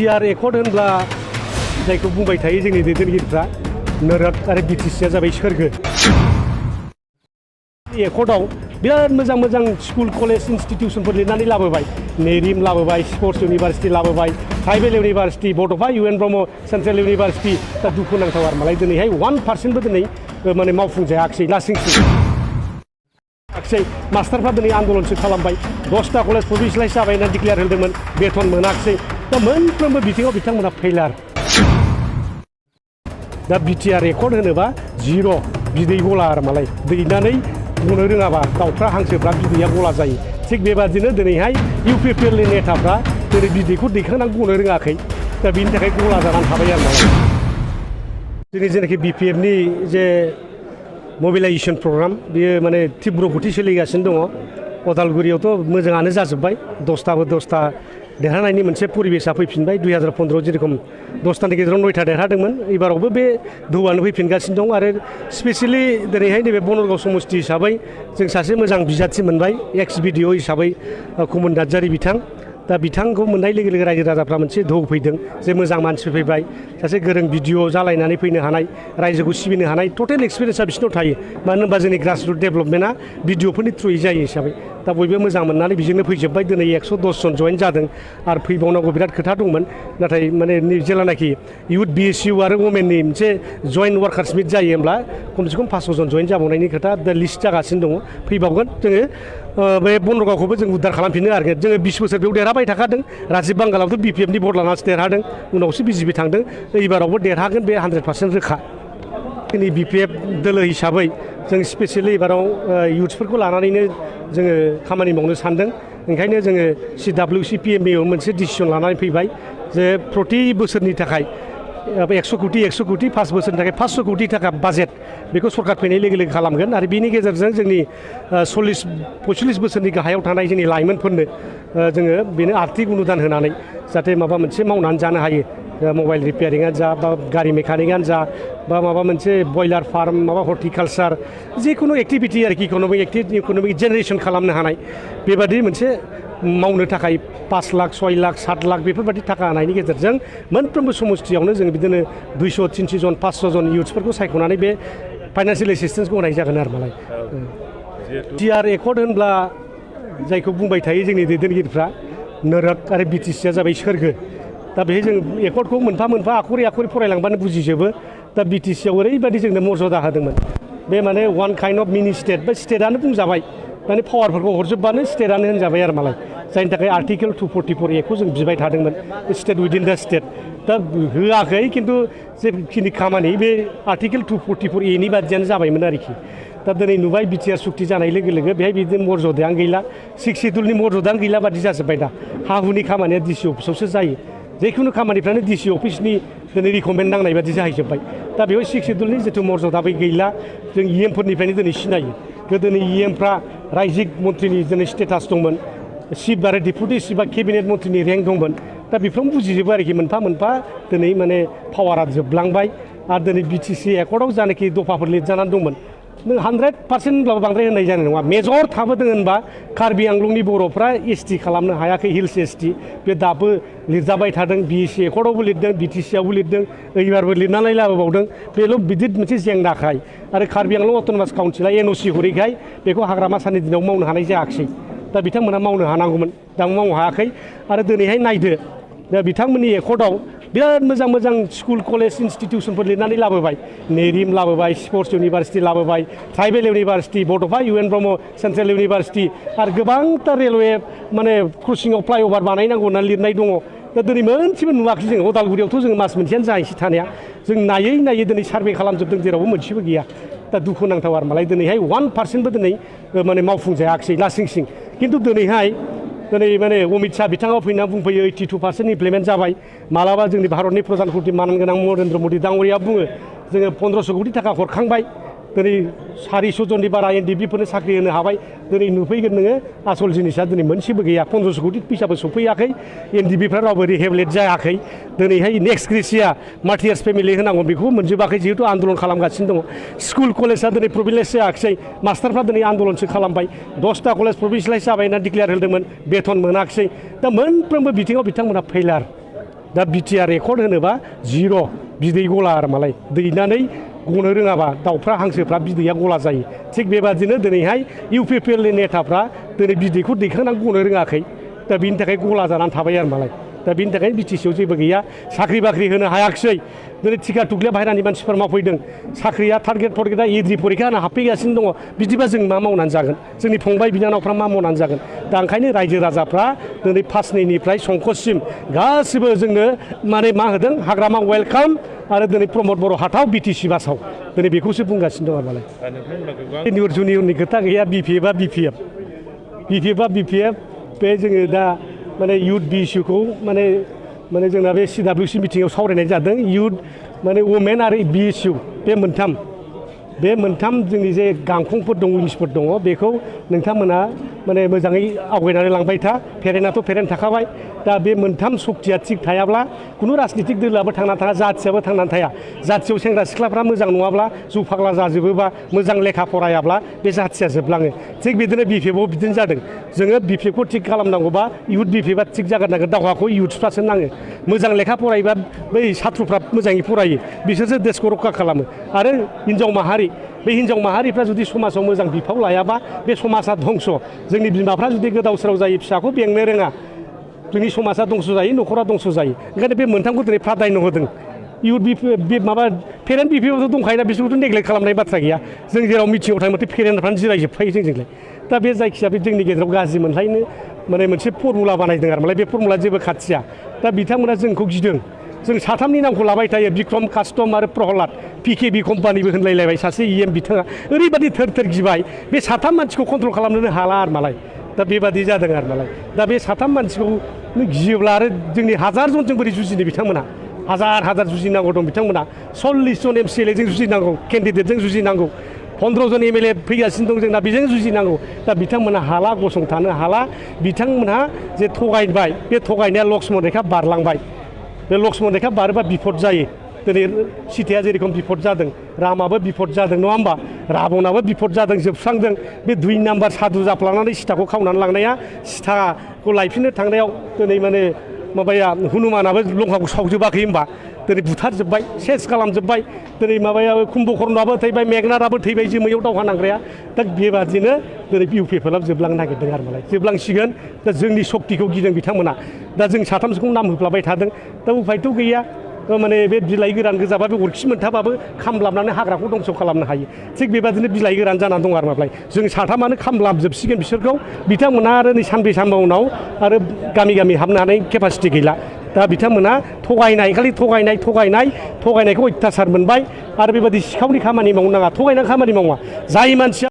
BTR accord होनब्ला जायखौ बुंबाय थायो जोंनि दैदेनगिरिफ्रा नरक आरो BTC जाबाय सोरगो एकर्डआव बिराद मोजां स्कुल कलेज इन्स्टिट्यूशनफोर लिरनानै लाबोबाय नेरिम लाबोबाय स्पर्ट्स इउनिभार्सिटी लाबोबाय ट्राइबेल इउनिभार्सिटी बड'फा UN ब्रह्म सेंट्रेल इउनिभार्सिटी दा दुखुनांथाव आरो मालाय दिनैहाय 1% दिनै माने मावफुंजायाखै लासिंसिं मास्टारफ्रा दिनै आन्दलनसो खालामबाय 10टा कलेज प्रभिन्सियेलाइज जाबाय होनना डिक्लेयार होदोंमोन बेथन मोनाखिसै दा मोनफ्रोमबो बिथिङाव बिथांमोना फेलार दा BTR एकर्ड होनोबा जिर' बिदै गला आरो मालाय दैनानै बुंनो रोङाबा दाउफ्रा हांसोफ्रा बिदैया गला जायो थिग बेबादिनो दिनैहाय UPPLनि नेताफ्रा दिनै बिदैखौ दैखांनानै बुंनो रोङाखै दा बेनि थाखाय गला जानानै थाबाय आरो मालाय जोंनि जेनाखि BPFनि जे मोबिलाइजेसन प्रग्राम बेयो माने तीव्र गति सोलिगासिनो दङ अदालगुरियावथ' मोजाङानो जाजोब्बाय 10टा देरहानायनि मोनसे परिबेसा फैफिनबाय 2015 जेरखम 10टानि गेजेराव 9टा देरहादोंमोन एबारावबो बे दोहौआनो फैफिनगासिनो दं आरो स्पेसियेलि दिनैहाय नैबे बनरगाव समस्ति हिसाबै जों सासे मोजां बिजाथि मोनबाय एक्स BDO हिसाबै कुमन नार्जारी बिथां दा बिथांखौ मोननाय लोगो लोगो रायजो राजाफ्रा मोनसे दोहौ फैदों जे मोजां मानसि फैबाय सासे गोरों BDO जालायनानै फैनो हानाय रायजोखौ सिबिनो हानाय टटेल एक्सपिरियेन्सआ बिसिनाव थायो मानो होनबा जोंनि ग्रासरुट डेभेलपमेन्टआ BDOफोरनि थ्रुयै जायो हिसाबै दा बयबो मोजां मोननानै बेजोंनो फैजोब्बाय दिनै 110 जन जइन जादों आरो फैबावनांगौ बिराद खोथा दंमोन नाथाय माने जेलानाखि इउथ BSU आरो वमेननि मोनसे जइन्ट वार्कार्स मिट जायो होमब्ला खमसे खम 500 जन जइन जाबावनायनि खोथा दा लिस्ट जागासिनो दङ फैबावगोन जोङो बे बनरगावखौबो जों उद्धार खालामफिननो आरो जोङो 20 बोसोर बेयाव देरहाबाय थाखादों राजीब बांगालावथ' BPFनि भट लानानैसो देरहादों उनावसो BJP थांदों एबारावबो देरहागोन बे 100% रोखा जोंनि BPF दोलो हिसाबै जों स्पेसियेलि एबाराव इउथ्सफोरखौ लानानैनो जोङो खामानि मावनो सानदों ओंखायनो जोङो CWC PMAयाव मोनसे डिसिसन लानानै फैबाय जे प्रति बोसोरनि थाखाय 100 कोटी 5 बोसोरनि थाखाय 500 कोटी थाखा बाजेट बेखौ सरकार फैनाय लोगो लोगो खालामगोन आरो बेनि गेजेरजों जोंनि 45 बोसोरनि गाहायाव थानाय जोंनि लाइमोनफोरनो जोङो बेनो आर्थिक अनुदान होनानै जाहाथे माबा मोनसे मावनानै जानो हायो मबाइल रिपेयारिंआनो जा बा गारि मेकानिकआनो जा बा माबा मोनसे बयलार फार्म माबा हर्टिकालचार जिखुनु एक्टिभिटि आरोखि इक'नमिक जेनेरेसन खालामनो हानाय बेबादि मोनसे मावनो थाखाय 5 लाख 6 लाख 7 लाख बेफोरबायदि थाखा होनायनि गेजेरजों मोनफ्रोमबो समस्थियावनो जों बिदिनो 200 300 जन 500 जन इउथ्सफोरखौ सायख'नानै बे फाइनान्सियेल एसिस्टेन्सखौ होनाय जागोन आरो मालाय BTR एकर्ड होनब्ला जायखौ बुंबाय थायो जोंनि दैदेनगिरिफ्रा नरक आरो BTC जाबाय सोरगो दा बेहाय जों एकर्डखौ मोनफा मोनफा आखरै फरायलांबानो बुजिजोबो दा BTCआव ओरैबायदि जोंनो मर्यादा होदोंमोन बे माने वान काइन्ड अफ मिनि स्टेट बा स्टेटआनो बुंजाबाय माने पावारफोरखौ हरजोबबानो स्टेटआनो होनजाबाय आरो मालाय जायनि थाखाय आर्टिकेल 244 एकखौ जों बिबाय थादोंमोन स्टेट उइदिन दा स्टेट दा होआखै खिन्थु जेखिनि खामानि बे आर्टिकेल 244 एनि बादियानो जाबायमोन आरोखि दा दिनै नुबाय BTR सुक्ति जानाय लोगो लोगो बेहाय बिदिनो मर्यादायानो गैला 6 सिडुलनि मर्यादायानो गैला बादि जाजोब्बाय दा हा हुनि खामानिया DC अफिसावसो जायो जिखुनु खामानिफ्रानो DC अफिसनि दिनै रिकमेन्ड नांनाय बादि जाहैजोब्बाय दा बेयाव 6 सिडुलनि जिथु मर्यादाबो गैला जों EMफोरनिफ्रायनो दिनै सिनायो गोदोनि EMफ्रा रायजिक मन्थ्रिनि दिनै स्टेटास दंमोन चिफ आरो डेपुटि चिफ बा केबिनेट मन्थ्रिनि रेंक दंमोन दा बेफोरावनो बुजिजोबो आरोखि मोनफा मोनफा दिनै माने पावारा जोबलांबाय आरो दिनै BTC एकर्डआव जानाखि दफाफोर लिरजानानै दंमोन नों 100% होनब्लाबो बांद्राय होननाय जानाय नङा मेजर थाबोदों होनबा कार्बि आंलंनि बर'फ्रा ST खालामनो हायाखै हिल्स ST बे दाबो लिरजाबाय थादों BSC एकर्डआवबो लिरदों BTCआवबो लिरदों एबारबो लिरनानै लाबोबावदों बेल' बिदिद मोनसे जेंनाखाय आरो कार्बि आंलं अट'नमास काउन्सिला NOC हरैखाय बेखौ हाग्रामा साननि दिनाव मावनो हानाय जायाखिसै दा बिथांमोना मावनो हानांगौमोन दा मावनो हायाखै आरो दिनैहाय नायदो दा बिथांमोननि एकर्डआव बिराद मोजां स्कुल कलेज इन्स्टिट्यूशनफोर लिरनानै लाबोबाय नेरिम लाबोबाय स्पर्ट्स इउनिभार्सिटी लाबोबाय ट्राइबेल इउनिभार्सिटी बड'फा UN ब्रह्म सेंट्रेल इउनिभार्सिटी आरो गोबांथार रेलवे माने क्रसिंआव फ्लाइअभार बानायनांगौ होननानै लिरनाय दङ दा दिनै मोनसेबो नुवाखै जों अदालगुरियावथ' जों मास मोनसेयानो जाहैसै थानाया जों नायै दिनै सार्भे खालामजोबदों जेरावबो मोनसेबो गैया दा दुखुनांथाव आरो मालाय दिनैहाय 1%बो दिनै माने मावफुंजायाखिसै लासिंसिं खिन्थु दिनैहाय माने अमित शाह बिथाङा फैना बुंफैयो 82% इमप्लिमेन्ट जाबाय मालाबा जोंनि भारतनि प्रधानमन्त्रि मानगोनां नरेन्द्र मदि दाङरिया बुङो जोङो 1500 कोटी थाखा हरखांबाय दिनै 400 जननि बारा NDBफोरनो साख्रि होनो हाबाय दिनै नुफैगोन नोङो आसल जिनिसा दिनै मोनसेबो गैया 1500 कोटी फैसाबो सफैयाखै NDBफ्रा रावबो रिहेबिलिट जायाखै दिनैहाय नेक्स्ट क्रिसिया मार्टियार्स फेमिलि होनांगौ बेखौबो मोनजोबाखै जिहेतु आन्दलन खालामगासिनो दङ स्कुल कलेजआ दिनै प्रभिन्सियेलाइज जायाखिसै मास्टारफ्रा दिनै आन्दलनसो खालामबाय 10टा कलेज प्रभिन्सियेलाइज जाबाय होनना डिक्लेयार होदोंमोन बेथन मोनाखिसै दा मोनफ्रोमबो बिथिङाव बिथांमोना फेलार दा BTR रेकर्ड होनोबा जिर' बिदै गला आरो मालाय दैनानै गनो रोङाबा दाउफ्रा हांसोफ्रा बिदैया गला जायो थिग बेबादिनो दिनैहाय UPPL नि नेताफ्रा दिनै बिदैखौ दैखांनानै गनो रोङाखै दा बिनि थाखाय गला जानानै थाबाय आरो मालाय दा बिनि थाखाय BTC आव जेबो गैया साख्रि बाख्रि होनो हायाखिसै दिनै टिका टुक्लिया बाहेरानि मानसिफोर मावफैदों साख्रिया टारगेटआ एग्रि परिखा होना हाबफैगासिनो दङ बिदिबा जों मा मावनानै जागोन जोंनि फंबाय बिनानावफ्रा मा मावनानै जागोन दा ओंखायनो रायजो राजाफ्रा दिनै 5/2निफ्राय संकससिम गासिबो जोंनो माने मा होदों हाग्रामा वेलकाम आरो दिनै प्रमद बर' हाथाव BTC बासाव दिनै बेखौसो बुंगासिनो दं आरो मालाय निउर जुनियरनि खोथा गैया BPF आ BPF बे जोङो दा माने इयुथ BSU खौ माने जोंना बे CWC मिटिङाव सावरायनाय जादों इयुथ माने वुमेन आरो BSU बे मोनथाम जोंनि जे गांखंफोर दं उइंसफोर दङ बेखौ नोंथांमोना माने मोजाङै आवगायनानै लांबाय था फेरेनाथ' फेरेन थाखाबाय दा बे मोनथाम सक्तिया थिग थायाब्ला खुनु राजनितिक दोलोआबो थांना थाया जाथियाबो थांनानै थाया जाथियाव सेंग्रा सिख्लाफ्रा मोजां नङाब्ला जौ फाग्ला जाजोबोबा मोजां लेखा फरायाब्ला बे जाथिया जोबलाङो थिग बिदिनो BPF आव बिदिनो जादों जोङो BPF खौ थिग खालामनांगौबा इयुथ BPF आ थिग जाग्रोनांगोन दावहाखौ इयुथफ्रासो नाङो मोजां लेखा फरायोबा बै साथ्रफ्रा मोजाङै फरायो बिसोरसो देशखौ रक्षा खालामो आरो हिनजाव माहारि बे हिनजाव माहारिफ्रा जुदि समाजाव मोजां बिफाव लायाबा बे समाजा धंस जोंनि बिमाफ्रा जुदि गोदाव सोराव जायो फिसाखौ बेंनो रोङा जोंनि समाजा दंस जायो न'खरा दंस जायो ओंखायनो बे मोनथामखौ दिनै प्राधान्य होदों इयुथ माबा पेरेन्ट BPF दंखायोना बिसोरखौथ' नेग्लेक्ट खालामनाय बाथ्रा गैया जों जेराव मिटिङाव थांबाथाय पेरेन्टफ्रानो जिरायजोबखायो जोंजोंलाय दा बे जायखिजाया बे जोंनि गेजेराव गाज्रि मोनलायनो माने मोनसे फर्मुला बानायदों आरो मालाय बे फर्मुला जेबो खाथिया दा बिथांमोना जोंखौ गिदों जों साथामनि नामखौ लाबाय थायो बिक्रम कास्टम आरो प्रहलाद PKB कम्पानिबो होनलायलायबाय सासे EM बिथाङा ओरैबादि थोर थोर गिबाय बे साथाम मानसिखौ कन्ट्रल खालामनोनो हाला आरो मालाय दा बेबादि जादों आरो मालाय दा बे साथाम मानसिखौ गियोब्ला आरो जोंनि हाजार जनजों बोरै जुजिनो बिथांमोना हाजार जुजिनांगौ दं बिथांमोना 40 जन MCLA जों जुजिनांगौ केन्डिडेटजों जुजिनांगौ 15 जन MLA फैगासिनो दं जोंना बेजों जुजिनांगौ दा बिथांमोना हाला गसंथानो हाला बिथांमोनहा जे थगायबाय बे थगायनाया लक्ष्मन रेखा बारलांबाय बे लक्ष्मन रेखा बारोबा बिपद जायो दिनै सीताया जेरेखम बिपद जादों रामाबो बिपद जादों नङा होमबा राबनाबो बिपद जादों जोबस्रांदों बे 2 नाम्बार साधु जाफ्लांनानै सीताखौ खावनानै लांनाया सीताखौ लायफिननो थांनायाव दिनै माने माबाया हनुमानाबो लंकाखौ सावजोबाखै होमबा दिनै बुथारजोब्बाय सेस खालामजोब्बाय दिनै माबाया कुम्भकर्णआबो थैबाय मेघनाथआबो थैबाय जोमैयाव दावहा नांग्राया दा बेबादिनो दिनै UPPL जोबलांनो नागिरदों आरो मालाय जोबलांसिगोन दा जोंनि सक्तिखौ गिदों बिथांमोना दा जों साथामसोखौ नाम होफ्लाबाय थादों दा उफायथ' गैया माने बे बिलाइ गोरान गोजाबा बे अरखि मोनथाबाबो खामलाबनानै हाग्राखौ दंस खालामनो हायो थिग बेबादिनो बिलाइ गोरान जानानै दं आरो मालाय जों साथामानो खामलाबजोबसिगोन बिसोरखौ बिथांमोना आरो नै सानब्रै सानबा उनाव आरो गामि हाबनो हानाय केपासिटि गैला दा बिथांमोना थगायनाय खालि थगायनायखौ अयथासार मोनबाय आरो बेबादि सिखावनि खामानि मावनो नाङा थगायनानै खामानि मावा जाय मानसिया